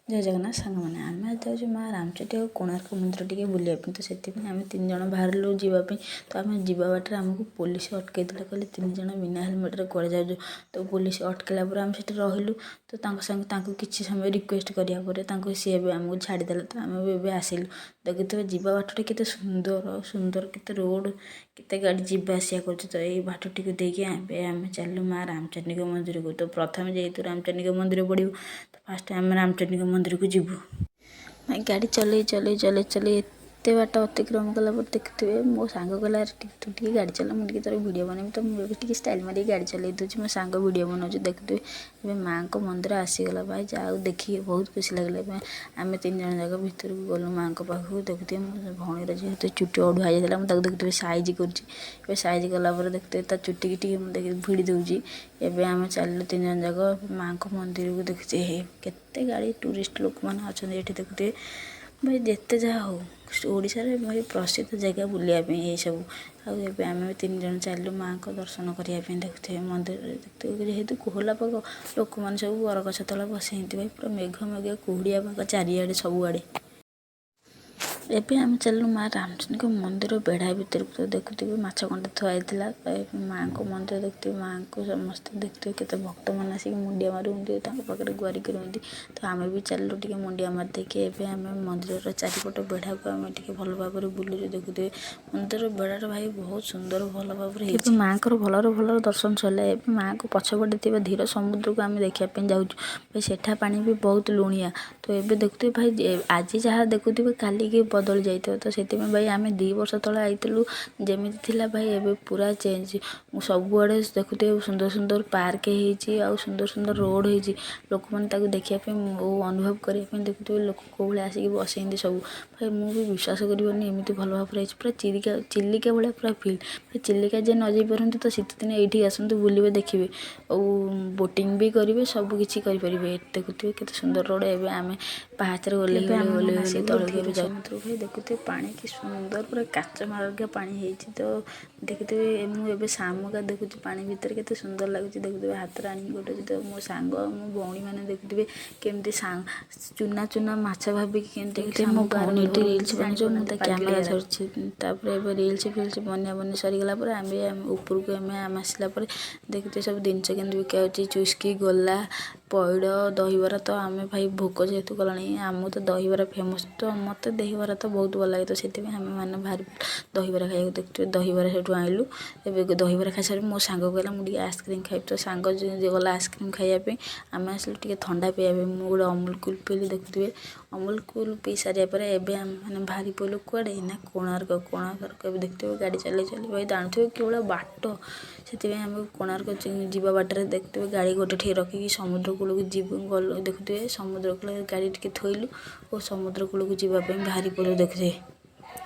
ଜୟ ଜଗନ୍ନାଥ ସାଙ୍ଗମାନେ, ଆମେ ଆଜି ଯାଉଛୁ ମା ରାମଚଣ୍ଡୀ ଆଉ କୋଣାର୍କ ମନ୍ଦିର ଟିକେ ବୁଲିବା ପାଇଁ। ତ ସେଥିପାଇଁ ଆମେ ତିନି ଜଣ ବାହାରିଲୁ ଯିବା ପାଇଁ। ତ ଆମେ ଯିବା ବାଟରେ ଆମକୁ ପୋଲିସ ଅଟକାଇ ଦେଲା, କହିଲେ ତିନି ଜଣ ବିନା ହେଲମେଟ୍ରେ କୁଆଡ଼େ ଯାଉଛୁ। ତ ପୋଲିସ ଅଟକେଇଲା ପରେ ଆମେ ସେଠି ରହିଲୁ। ତ ତାଙ୍କ ସାଙ୍ଗେ ତାଙ୍କୁ କିଛି ସମୟ ରିକ୍ୱେଷ୍ଟ କରିବା ପରେ ତାଙ୍କୁ ସିଏ ବି ଆମକୁ ଛାଡ଼ିଦେଲେ। ତ ଆମେ ବି ଏବେ ଆସିଲୁ। ଦେଖୁଥିବେ ଯିବା ବାଟଟା କେତେ ସୁନ୍ଦର ସୁନ୍ଦର, କେତେ ରୋଡ଼, କେତେ ଗାଡ଼ି ଯିବା ଆସିବା କରୁଛି। ତ ଏଇ ବାଟଟିକୁ ଦେଇକି ଏବେ ଆମେ ଚାଲିଲୁ ମା ରାମଚଣ୍ଡୀଙ୍କ ମନ୍ଦିରକୁ। ତ ପ୍ରଥମେ ଯେହେତୁ ରାମଚଣ୍ଡୀଙ୍କ ମନ୍ଦିର ପଡ଼ିବ, ତ ଫାଷ୍ଟ ଆମେ ରାମଚଣ୍ଡୀଙ୍କ ମନ୍ଦିରକୁ ଯିବୁ। ଗାଡ଼ି ଚଲେଇ ଚଲେଇ ଚଲେଇ ଚଲେଇ ଏତେ ବାଟ ଅତିକ୍ରମ କଲା ପରେ ଦେଖୁଥିବେ, ମୋ ସାଙ୍ଗ କହିଲା ଟିକେ ତୁ ଟିକେ ଗାଡ଼ି ଚଲା, ମୁଁ ଟିକେ ତୋର ଭିଡ଼ିଓ ବନେଇବି। ତ ମୁଁ ଏବେ ଟିକେ ଷ୍ଟାଇଲ୍ ମାରିକି ଗାଡ଼ି ଚଲେଇ ଦେଉଛି, ମୋ ସାଙ୍ଗ ଭିଡ଼ିଓ ବନାଉଛି। ଦେଖୁଥିବେ ଏବେ ମାଆଙ୍କ ମନ୍ଦିର ଆସିଗଲା। ଭାଇ ଯାଉ ଦେଖିକି ବହୁତ ଖୁସି ଲାଗିଲା। ଏବେ ଆମେ ତିନି ଜଣ ଯାକ ଭିତରକୁ ଗଲୁ ମାଆଙ୍କ ପାଖକୁ। ଦେଖୁଥିବେ ମୋ ଭଉଣୀର ଯେହେତୁ ଚୁଟି ଅଡ଼ୁଆ ହେଇଯାଇଥିଲା, ମୁଁ ତାକୁ ଦେଖୁଥିବେ ସାଇଜ୍ କରୁଛି। ଏବେ ସାଇଜ୍ କଲା ପରେ ଦେଖୁଥିବେ ତା ଚୁଟିକି ଟିକେ ମୁଁ ଦେଖି ଭିଡ଼ି ଦେଉଛି। ଏବେ ଆମେ ଚାଲିଲୁ ତିନି ଜଣ ଯାକ ମାଆଙ୍କ ମନ୍ଦିରକୁ। ଦେଖୁଥିବେ କେତେ ଗାଡ଼ି, ଟୁରିଷ୍ଟ ଲୋକମାନେ ଅଛନ୍ତି ଏଠି। ଦେଖୁଥିବେ ଭାଇ, ଯେତେ ଯାହା ହଉ ଓଡ଼ିଶାରେ ଭାଇ ପ୍ରସିଦ୍ଧ ଜାଗା ବୁଲିବା ପାଇଁ ଏଇସବୁ। ଆଉ ଏବେ ଆମେ ତିନି ଜଣ ଚାଲିଲୁ ମାଆଙ୍କ ଦର୍ଶନ କରିବା ପାଇଁ। ଦେଖୁଥିବେ ମନ୍ଦିରରେ, ଦେଖୁଥିବେ ଯେହେତୁ କୋହଲା ପାଗ, ଲୋକମାନେ ସବୁ ବରଗଛ ତଳେ ବସିଛନ୍ତି। ଭାଇ ପୁରା ମେଘ ମେଘ କୁହୁଡ଼ିଆ ପାଗ ଚାରିଆଡ଼େ ସବୁଆଡ଼େ। ଏବେ ଆମେ ଚାଲିଲୁ ମା ରାମଚଣ୍ଡୀଙ୍କ ମନ୍ଦିର ବେଢ଼ା ଭିତରକୁ। ତ ଦେଖୁଥିବେ ମାଛ କଣ୍ଟା ଥୁଆ ହେଇଥିଲା। ତ ଏବେ ମାଆଙ୍କ ମନ୍ଦିର ଦେଖୁଥିବେ, ମାଆଙ୍କୁ ସମସ୍ତେ ଦେଖୁଥିବେ, କେତେ ଭକ୍ତମାନେ ଆସିକି ମୁଣ୍ଡିଆ ମାରୁଛନ୍ତି, ତାଙ୍କ ପାଖରେ ଗୁହାରି କରନ୍ତି। ତ ଆମେ ବି ଚାଲିଲୁ ଟିକେ ମୁଣ୍ଡିଆ ମାରି ଦେଇକି। ଏବେ ଆମେ ମନ୍ଦିରର ଚାରିପଟ ବେଢ଼ାକୁ ଆମେ ଟିକେ ଭଲ ଭାବରେ ବୁଲୁଛୁ। ଦେଖୁଥିବେ ମନ୍ଦିର ବେଢ଼ାଟା ଭାଇ ବହୁତ ସୁନ୍ଦର ଭଲ ଭାବରେ ହେଇଛି। ମାଆଙ୍କର ଭଲରେ ଭଲରେ ଦର୍ଶନ ସରିଲା। ଏବେ ମାଆଙ୍କ ପଛପଟେ ଥିବା ଧୀର ସମୁଦ୍ରକୁ ଆମେ ଦେଖିବା ପାଇଁ ଯାଉଛୁ। ଭାଇ ସେଠା ପାଣି ବି ବହୁତ ଲୁଣିଆ। ତ ଏବେ ଦେଖୁଥିବେ ଭାଇ, ଆଜି ଯାହା ଦେଖୁଥିବେ କାଲିକି ବଦଳି ଯାଇଥିବ। ତ ସେଥିପାଇଁ ଭାଇ ଆମେ 2 ବର୍ଷ ତଳେ ଆଇଥିଲୁ, ଯେମିତି ଥିଲା ଭାଇ ଏବେ ପୁରା ଚେଞ୍ଜ। ସବୁଆଡ଼େ ଦେଖୁଥିବେ ସୁନ୍ଦର ସୁନ୍ଦର ପାର୍କ ହେଇଛି ଆଉ ସୁନ୍ଦର ସୁନ୍ଦର ରୋଡ଼ ହେଇଛି। ଲୋକମାନେ ତାକୁ ଦେଖିବା ପାଇଁ ଓ ଅନୁଭବ କରିବା ପାଇଁ ଦେଖୁଥିବେ ଲୋକ କେଉଁ ଭଳିଆ ଆସିକି ବସେଇନ୍ତି ସବୁ। ଭାଇ ମୁଁ ବି ବିଶ୍ୱାସ କରିବନି, ଏମିତି ଭଲ ଭାବରେ ହେଇଛି, ପୁରା ଚିଲିକା ଚିଲିକା ଭଳିଆ ପୁରା ଫିଲ୍। ଭାଇ ଚିଲିକା ଯିଏ ନ ଯାଇପାରନ୍ତି ତ ଶୀତଦିନେ ଏଇଠିକି ଆସନ୍ତୁ, ବୁଲିବେ, ଦେଖିବେ ଆଉ ବୋଟିଂ ବି କରିବେ, ସବୁ କିଛି କରିପାରିବେ। ଦେଖୁଥିବେ କେତେ ସୁନ୍ଦର ରୋଡ଼। ଏବେ ଆମେ ପାହାଚରେ ଓହ୍ଲେଇ ଓହ୍ଲେଇ ଓହ୍ଲେଇ ଓହ୍ଲେଇ ତଳକୁ ଏବେ ଯାଉ। ଭାଇ ଦେଖୁଥିବେ ପାଣି କି ସୁନ୍ଦର, ପୁରା କାଚ ମାର୍ଗ ପାଣି ହେଇଛି। ତ ଦେଖୁଥିବେ ମୁଁ ଏବେ ଶାମୁକା ଦେଖୁଛି ପାଣି ଭିତରେ, କେତେ ସୁନ୍ଦର ଲାଗୁଛି। ଦେଖୁଥିବେ ହାତରେ ଆଣିକି ଗୋଟେ। ତ ମୋ ସାଙ୍ଗ ଆଉ ମୋ ଭଉଣୀମାନେ ଦେଖୁଥିବେ କେମିତି ଚୁନା ଚୁନା ମାଛ ଭାବିକି କେମିତି। ମୋ ଭଉଣୀ ଏଠି ରିଲ୍ସ ବନାଉଛି, ମୁଁ ତା କ୍ୟାମେରା ଧରିଛି। ତାପରେ ଏବେ ରିଲ୍ସ ଫିଲ୍ସ ବନିଆ ବନି ସରିଗଲା ପରେ ଆମେ ଉପରକୁ ଆମେ ଆସିଲା ପରେ ଦେଖୁଥିବେ ସବୁ ଜିନିଷ କେମିତି ବିକା ହେଉଛି, ଚୁସ୍କି, ଗୋଲା, ପଇଡ଼, ଦହିବରା। ତ ଆମେ ଭାଇ ଭୋକ ଯେହେତୁ କଲାଣି, ଆମକୁ ତ ଦହିବରା ଫେମସ୍, ତ ମୋତେ ଦହିବରା ତ ବହୁତ ଭଲ ଲାଗେ। ତ ସେଥିପାଇଁ ଆମେ ମାନେ ବାହାରି ଦହିବରା ଖାଇବାକୁ। ଦେଖୁଥିବେ ଦହିବରା ସେଠୁ ଆଣିଲୁ। ଏବେ ଦହିବରା ଖାଇସାରି ମୋ ସାଙ୍ଗ କହିଲା ମୁଁ ଟିକେ ଆଇସ୍କ୍ରିମ୍ ଖାଇବି। ତ ସାଙ୍ଗ ଗଲା ଆଇସ୍କ୍ରିମ୍ ଖାଇବା ପାଇଁ, ଆମେ ଆସିଲୁ ଟିକେ ଥଣ୍ଡା ପିଇବା ପାଇଁ। ମୁଁ ଗୋଟେ ଅମୁଲ କୁଲ୍ ପିଇଲି। ଦେଖୁଥିବେ ଅମୁଲ କୁଲ୍ ପିଇ ସାରିବା ପରେ ଏବେ ଆମେ ମାନେ ବାହାରି ପଡ଼ିଲୁ କୁଆଡ଼େ ନା କୋଣାର୍କ। କୋଣାର୍କ ଏବେ ଦେଖୁଥିବେ ଗାଡ଼ି ଚଲେଇ ଚଲେଇ ଭାଇ ଜାଣୁଥିବେ କିଭଳିଆ ବାଟ। ସେଥିପାଇଁ ଆମେ କୋଣାର୍କ ଯିବା ବାଟରେ ଦେଖୁଥିବେ ଗାଡ଼ି ଗୋଟେ ଠି ରଖିକି ସମୁଦ୍ର କୂଳକୁ ଯିବୁ ଗଲୁ। ଦେଖୁଥିବେ ସମୁଦ୍ର କୂଳରେ ଗାଡ଼ି ଟିକେ ଥୋଇଲୁ ଓ ସମୁଦ୍ର କୂଳକୁ ଯିବା ପାଇଁ ବାହାରି ପଡ଼ିଲୁ। ଦେଖୁଥିବେ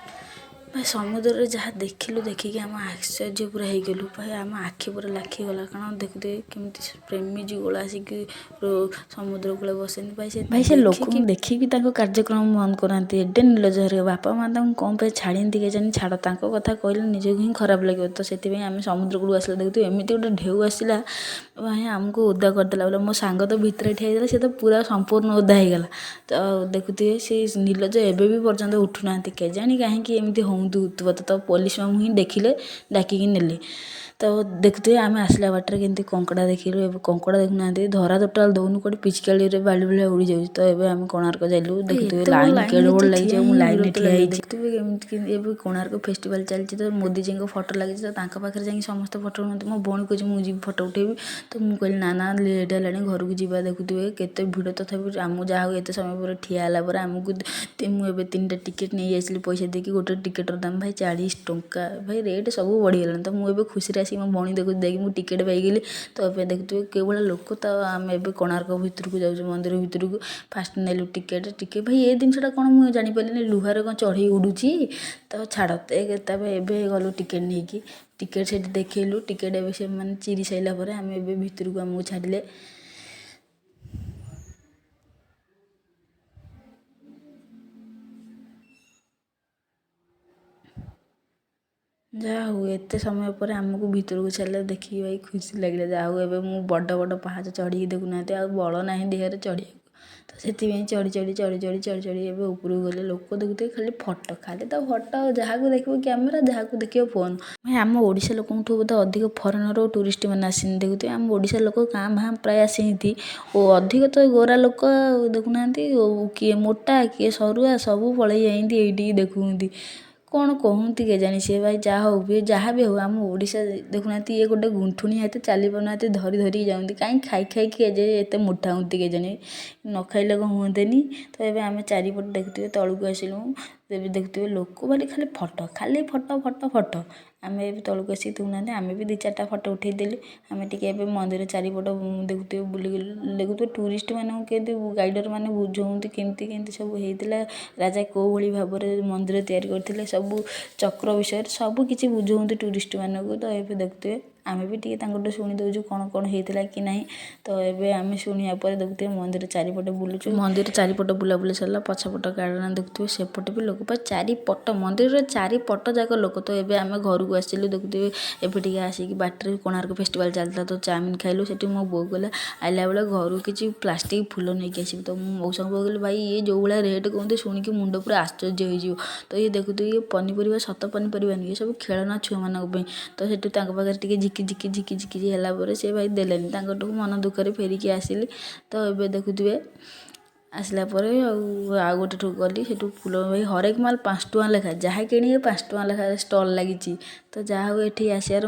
ଭାଇ ସମୁଦ୍ରରେ ଯାହା ଦେଖିଲୁ, ଦେଖିକି ଆମ ଆଶ୍ଚର୍ଯ୍ୟ ପୁରା ହେଇଗଲୁ। ଭାଇ ଆମ ଆଖି ପୁରା ଲାଖିଗଲା, କାରଣ ଦେଖୁଥିବେ କେମିତି ପ୍ରେମୀ ଯୁଗଳ ଆସିକି ସମୁଦ୍ର କୂଳେ ବସନ୍ତି। ଭାଇ ସେ ଭାଇ ସେ ଲୋକଙ୍କୁ ଦେଖିକି ତାଙ୍କ କାର୍ଯ୍ୟକ୍ରମ ବନ୍ଦ କରୁନାହାନ୍ତି। ଏଡ଼େ ନିର୍ଲଜ୍ଜ ହେରିକା, ବାପା ମା' ତାଙ୍କୁ କ'ଣ ପାଇଁ ଛାଡ଼ନ୍ତି କେଜାଣି। ଛାଡ଼, ତାଙ୍କ କଥା କହିଲେ ନିଜକୁ ହିଁ ଖରାପ ଲାଗିବ। ତ ସେଥିପାଇଁ ଆମେ ସମୁଦ୍ର କୂଳକୁ ଆସିଲା, ଦେଖୁଥିବେ ଏମିତି ଗୋଟେ ଢେଉ ଆସିଲା, ଭାଇ ଆମକୁ ଓଦା କରିଦେଲା। ବୋଲେ ମୋ ସାଙ୍ଗ ତ ଭିତରେ ଠିଆ ହେଇଥିଲା, ସେ ତ ପୁରା ସମ୍ପୂର୍ଣ୍ଣ ଓଦା ହେଇଗଲା। ତ ଦେଖୁଥିବେ ସେ ନିର୍ଲଜ୍ଜ ଏବେ ବି ପର୍ଯ୍ୟନ୍ତ ଉଠୁନାହାନ୍ତି, କେଜାଣି କାହିଁକି ଏମିତି ହଉନ୍ତୁ ଉତ୍ପାତ। ତ ପୋଲିସ ମାମୁଁ ହିଁ ଦେଖିଲେ, ଡାକିକି ନେଲେ। ତ ଦେଖୁଥିବେ ଆମେ ଆସିଲା ବାଟରେ କେମିତି କଙ୍କଡ଼ା ଦେଖିଲୁ। ଏବେ କଙ୍କଡ଼ା ଦେଖୁନାହାନ୍ତି, ଧରା ଟୋଟାଲ ଦେଉନି, କୁଆଡ଼େ ପିଚକାଳିରେ ବାଲି ଭଳିଆ ଉଡ଼ି ଯାଉଛି। ତ ଏବେ ଆମେ କୋଣାର୍କ ଯାଇଲୁ। ଦେଖୁଥିବେ ଲାଇନ୍ କେଡ଼େ ବଡ଼ ଲାଗିଛି, ମୁଁ ଲାଇନ୍ରେ ଠିଆ ହେଇଛି। ଦେଖୁଥିବେ କେମିତି ଏବେ କୋଣାର୍କ ଫେଷ୍ଟିଭାଲ୍ ଚାଲିଛି। ତ ମୋଦିଜୀଙ୍କ ଫଟୋ ଲାଗିଛି, ତ ତାଙ୍କ ପାଖରେ ଯାଇକି ସମସ୍ତେ ଫଟୋ ଉଠାନ୍ତି। ମୋ ଭଉଣୀ କହୁଛି ମୁଁ ଯିବି ଫଟୋ ଉଠେଇବି। ତ ମୁଁ କହିଲି ନା ନା, ଲେଟ୍ ହେଲାଣି, ଘରକୁ ଯିବା। ଦେଖୁଥିବେ କେତେ ଭିଡ଼, ତଥାପି ଆମକୁ ଯାହା ହଉ ଏତେ ସମୟ ପରେ ଠିଆ ହେଲା ପରେ ଆମକୁ ମୁଁ ଏବେ 3ଟା ଟିକେଟ୍ ନେଇ ଆସିଲି ପଇସା ଦେଇକି। ଗୋଟେ ଟିକେଟ୍ର ଦାମ ଭାଇ 40 ଟଙ୍କା। ଭାଇ ରେଟ୍ ସବୁ ବଢ଼ିଗଲାଣି। ତ ମୁଁ ଏବେ ଖୁସିରେ ଆସିକି ମୋ ଭଉଣୀ ଦେଖୁଛି, ଦେଇକି ମୁଁ ଟିକେଟ୍ ପାଇଗଲି। ତ ଏବେ ଦେଖୁଥିବେ କେଉଁଭଳିଆ ଲୋକ। ତ ଆମେ ଏବେ କୋଣାର୍କ ଭିତରକୁ ଯାଉଛୁ, ମନ୍ଦିର ଭିତରକୁ। ଫାଷ୍ଟ ନେଲୁ ଟିକେଟ୍। ଟିକେ ଭାଇ ଏ ଜିନିଷଟା କ'ଣ ମୁଁ ଜାଣିପାରିଲିନି, ଲୁହାରେ କ'ଣ ଚଢ଼େଇ ଉଡ଼ୁଛି। ତ ଛାଡ଼, ତାପରେ ଏବେ ଗଲୁ ଟିକେଟ୍ ନେଇକି, ଟିକେଟ୍ ସେଠି ଦେଖେଇଲୁ। ଟିକେଟ୍ ଏବେ ସେମାନେ ଚିରି ସାରିଲା ପରେ ଆମେ ଏବେ ଭିତରକୁ ଆମକୁ ଛାଡ଼ିଲେ। ଯାହା ହଉ ଏତେ ସମୟ ପରେ ଆମକୁ ଭିତରକୁ ଛାଡ଼ିଲେ, ଦେଖିକି ଭାଇ ଖୁସି ଲାଗିଲା। ଯାହା ହଉ ଏବେ ମୁଁ ବଡ଼ ବଡ଼ ପାହାଚ ଚଢ଼ିକି, ଦେଖୁନାହାନ୍ତି ଆଉ ବଳ ନାହିଁ ଦେହରେ ଚଢ଼ିବାକୁ, ତ ସେଥିପାଇଁ ଚଢ଼ି ଚଢ଼ି ଚଢ଼ି ଚଢ଼ି ଚଢ଼ି ଚଢ଼ି ଏବେ ଉପରକୁ ଗଲେ। ଲୋକ ଦେଖୁଥିବେ ଖାଲି ଫଟୋ, ଖାଲି ତ ଫଟୋ। ଯାହାକୁ ଦେଖିବ କ୍ୟାମେରା, ଯାହାକୁ ଦେଖିବ ଫୋନ୍। ଭାଇ, ଆମ ଓଡ଼ିଶା ଲୋକଙ୍କଠୁ ବୋଧେ ଅଧିକ ଫରେନର୍ ଓ ଟୁରିଷ୍ଟ ମାନେ ଆସିଛନ୍ତି। ଦେଖୁଥିବେ, ଆମ ଓଡ଼ିଶା ଲୋକ କାଁ ଭାଁ ପ୍ରାୟ ଆସିଛନ୍ତି ଓ ଅଧିକ ତ ଗୋରା ଲୋକ ଆଉ ଦେଖୁନାହାନ୍ତି, କିଏ ମୋଟା କିଏ ସରୁଆ ସବୁ ପଳେଇ ଯାଇଛନ୍ତି ଏଇଠିକି। ଦେଖୁଛନ୍ତି କ'ଣ କହନ୍ତି କେଜାଣି ସେ। ଭାଇ, ଯାହା ହଉ ବି, ଯାହା ବି ହଉ, ଆମ ଓଡ଼ିଶା ଦେଖୁନାହାନ୍ତି, ଇଏ ଗୋଟେ ଗୁଣ୍ଠୁଣିଆ, ଏତେ ଚାଲି ପାରୁନାହାନ୍ତି, ଧରି ଧରିକି ଯାଉଛନ୍ତି। କାହିଁ ଖାଇ ଖାଇକି ଏତେ ମୋଟା ହୁଅନ୍ତି କେଜାଣି? ନ ଖାଇଲେ କ'ଣ ହୁଅନ୍ତେନି? ତ ଏବେ ଆମେ ଚାରିପଟେ ଦେଖୁଥିବେ, ତଳକୁ ଆସିଲୁ। ଏବେ ଦେଖୁଥିବେ, ଲୋକ ମାନେ ଖାଲି ଫଟୋ, ଖାଲି ଫଟୋ, ଫଟୋ, ଫଟୋ। ଆମେ ଏବେ ତଳକୁ ଆସିକି, ଦେଖୁନାହାନ୍ତି, ଆମେ ବି ଦୁଇ ଚାରିଟା ଫଟୋ ଉଠେଇଦେଲୁ। ଆମେ ଟିକେ ଏବେ ମନ୍ଦିର ଚାରିପଟ ଦେଖୁଥିବେ, ବୁଲିଗଲୁ। ଦେଖୁଥିବେ, ଟୁରିଷ୍ଟମାନଙ୍କୁ କେମିତି ଗାଇଡ଼ର୍ ମାନେ ବୁଝାଉଛନ୍ତି, କେମିତି କେମିତି ସବୁ ହେଇଥିଲା, ରାଜା କେଉଁ ଭଳି ଭାବରେ ମନ୍ଦିର ତିଆରି କରିଥିଲେ, ସବୁ ଚକ୍ର ବିଷୟରେ ସବୁ କିଛି ବୁଝାଉଛନ୍ତି ଟୁରିଷ୍ଟମାନଙ୍କୁ। ତ ଏବେ ଦେଖୁଥିବେ, ଆମେ ବି ଟିକେ ତାଙ୍କଠୁ ଶୁଣି ଦେଉଛୁ କ'ଣ କ'ଣ ହେଇଥିଲା କି ନାହିଁ। ତ ଏବେ ଆମେ ଶୁଣିବା ପରେ ଦେଖୁଥିବେ, ମନ୍ଦିର ଚାରିପଟେ ବୁଲୁଛୁ। ମନ୍ଦିର ଚାରିପଟ ବୁଲାବୁଲି ସରିଲା। ପଛପଟ ଗାର୍ଡ଼େନ୍ ଦେଖୁଥିବେ, ସେପଟେ ବି ଲୋକ, ପୁରା ଚାରିପଟ ମନ୍ଦିରର ଚାରିପଟ ଯାକ ଲୋକ। ତ ଏବେ ଆମେ ଘରକୁ ଆସିଲୁ। ଦେଖୁଥିବେ, ଏବେ ଟିକେ ଆସିକି ବାଟରେ କୋଣାର୍କ ଫେଷ୍ଟିଭାଲ୍ ଚାଲିଥିଲା, ତ ଚାଉମିନ୍ ଖାଇଲୁ ସେଠି। ମୋ ବୋଉ କହିଲା, ଆସିଲା ବେଳେ ଘରୁ କିଛି ପ୍ଲାଷ୍ଟିକ୍ ଫୁଲ ନେଇକି ଆସିବୁ। ତ ମୁଁ ମଉସାଙ୍କୁ କହିଲି, ଭାଇ, ଇଏ ଯେଉଁ ଭଳିଆ ରେଟ୍ କୁହନ୍ତି, ଶୁଣିକି ମୁଣ୍ଡ ପୁରା ଆଶ୍ଚର୍ଯ୍ୟ ହେଇଯିବ। ତ ଇଏ ଦେଖୁଥିବେ, ଇଏ ପନିପରିବା, ସତ ପନିପରିବା ନୁହେଁ, ଏ ସବୁ ଖେଳନା ଛୁଆମାନଙ୍କ ପାଇଁ। ତ ସେଠୁ ତାଙ୍କ ପାଖରେ ଟିକେ ଝିକି ଝିକି ଝିକି ଝିକି ହେଲା ପରେ ସେ ଭାଇ ଦେଲେନି। ତାଙ୍କଠୁ ମନ ଦୁଃଖରେ ଫେରିକି ଆସିଲି। ତ ଏବେ ଦେଖୁଥିବେ, ଆସିଲା ପରେ ଆଉ ଆଉ ଗୋଟେ ଠୁ ଗଲି। ସେଠୁ ଫୁଲ, ଭାଇ, ହରେକ ମାଲ 5 ଟଙ୍କା ଲେଖା, ଯାହା କିଣିବେ 5 ଟଙ୍କା ଲେଖା ଷ୍ଟଲ୍ ଲାଗିଛି। ତ ଯାହା ହଉ, ଏଠି ଆସିବାର